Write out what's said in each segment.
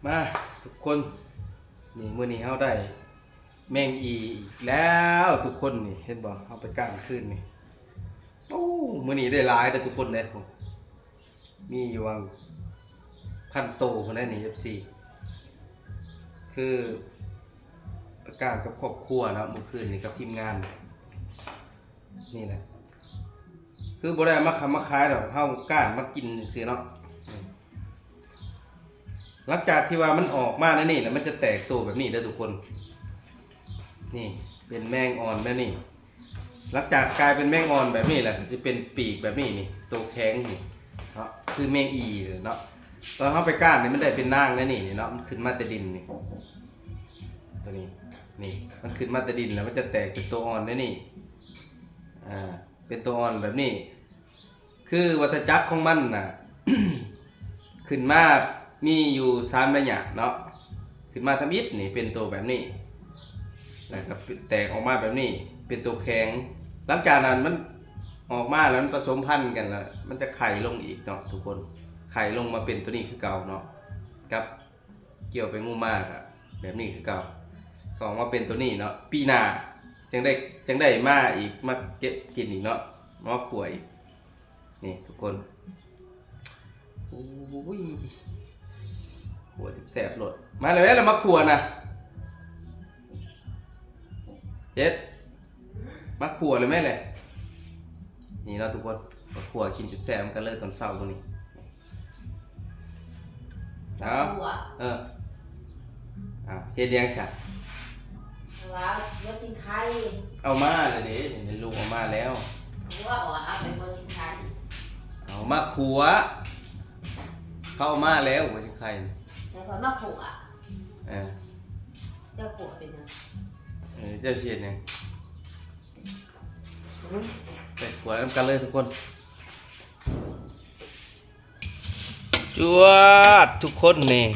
ມາທຸກຄົນ ນີ້ ມື້ນີ້ເຮົາໄດ້ແມງອີ່ອີກແລ້ວທຸກຄົນ ນີ້ ເຫັນບໍ່? ເຮົາໄປກ້ານຄືນນີ້ ໂອ້ ມື້ນີ້ໄດ້ຫຼາຍເດີ້ທຸກຄົນເດ້ ມີຢູ່ຫວ່າງພັນໂຕພຸ້ນແຫຼະນີ້ ເອັຟຊີ ຄືໄປກ້ານກັບຄອບຄົວເນາະ ມື້ຄືນນີ້ກັບທີມງານ ນີ້ແຫຼະ ຄືບໍ່ໄດ້ເອົາມາຂາຍດອກ ເຮົາກ້ານມາກິນຊື່ໆເນາະ. ຫຼັງຈາກທີ່ວ່າມັນອອກມາແນວນີ້ແລ້ວ ມັນຈະແຕກໂຕແບບນີ້ເດີ້ທຸກຄົນ ນີ້ ເປັນແມງອ່ອນແນວນີ້ ຫຼັງຈາກກາຍເປັນແມງອ່ອນແບບນີ້ແລ້ວ ກໍຊິເປັນປີກແບບນີ້ນີ້ ໂຕແຂງນີ້ເນາະ ຄືແມງອີ່ເນາະ. ຕອນເຮົາໄປກ້ານນີ້ ມັນໄດ້ເປັນນາງແນວນີ້ນີ້ເນາະ ມັນຂຶ້ນມາແຕ່ດິນນີ້ ໂຕນີ້ ນີ້ ມັນຂຶ້ນມາແຕ່ດິນແລ້ວ ມັນຈະແຕກເປັນໂຕອ່ອນແນວນີ້ ອ່າ ເປັນໂຕອ່ອນແບບນີ້ ຄືວັດຕະຈັກຂອງມັນນະ ຂຶ້ນມາມີຢູ່ສາມໄລຍະເນາະ ຂຶ້ນມາທຳອິດນີ້ເປັນໂຕແບບນີ້ ແລ້ວກໍແຕກອອກມາແບບນີ້ ເປັນໂຕແຂງ. ຫຼັງຈາກນັ້ນມັນອອກມາແລ້ວ ມັນປະສົມພັນກັນແລ້ວ ມັນຈະໄຂ່ລົງອີກເນາະທຸກຄົນ ໄຂ່ລົງມາເປັນໂຕນີ້ຄືເກົ່າເນາະ ກັບ ກ່ຽວໄປງູມາກະແບບນີ້ຄືເກົ່າ ກໍອອກມາເປັນໂຕນີ້ເນາະ. ປີໜ້າຈັ່ງໄດ້ ຈັ່ງໄດ້ມາອີກ ມາເກັບກິນອີກເນາະ ມາຂົ້ວອີກ ນີ້ທຸກຄົນ. ໂອ້ຍ ຂົ້ວແຊບໆໂລດ ມາແລ້ວ ແລ້ວມາຂົ້ວນະ ເຈັດ ມາຂົ້ວແລ້ວແມ່ແຫຼະ ນີ້ເນາະທຸກຄົນ ມາຂົ້ວກິນແຊບໆນຳກັນເລີຍຕອນເຊົ້າມື້ນີ້. ເອົາ ເອີ ເອົາ ເຮັດຫຍັງຊະ? ວ່າບໍ່ກິນໄຂ່ ເອົາມາແລ້ວເດ້ ເຫັນລູກເອົາມາແລ້ວ ວ່າເອົາໄປບໍ່ກິນໄຂ່ ເອົາມາຂົ້ວ ເຂົາເອົາມາແລ້ວບໍ່ກິນໄຂ່ ແລ້ວກໍມາຂົ້ວ ເອີ ເຈົ້າຂົ້ວເປັນຫຍັງ? ເອີ ເຈົ້າຊິເຮັດຫຍັງ? ໄປຂົ້ວນຳກັນເລີຍທຸກຄົນ. ຈວດທຸກຄົນນີ້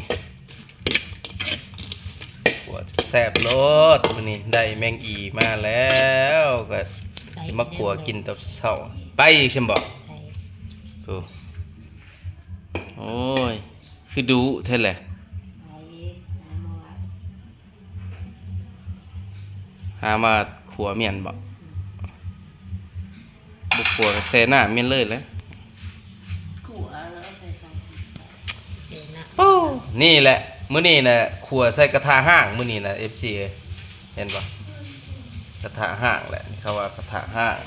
ຂົ້ວແຊບໂລດ ມື້ນີ້ໄດ້ແມງອີ່ມາແລ້ວ ກໍຊິມາຂົ້ວກິນຕອນເຊົ້າ. ໄປອີກຊັ້ນບໍ? ໂອ້ ໂອ້ຍ ຄືດຸແທ້ແຫຼະ. ຫາມາຂົ້ວແມ່ນບໍ? ບໍ່ຂົ້ວກໍແຊ່ນ້ຳແມ່ນເລີຍແຫຼະ. ຂົ້ວແລ້ວໃສ່ຊອງ ແຊ່ນ້ຳ. ໂອ້ ນີ້ແຫຼະ ມື້ນີ້ນະ ຂົ້ວໃສ່ກະທະຮ້າງ ມື້ນີ້ນະ ເອັຟຊີ ເຫັນບໍ່? ກະທະຮ້າງແຫຼະ ເຂົາວ່າກະທະຮ້າງ.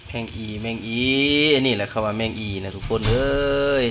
ແມງອີ່ ແມງອີ່ ອັນນີ້ແຫຼະເຂົາວ່າແມງອີ່ນະທຸກຄົນເອີຍ.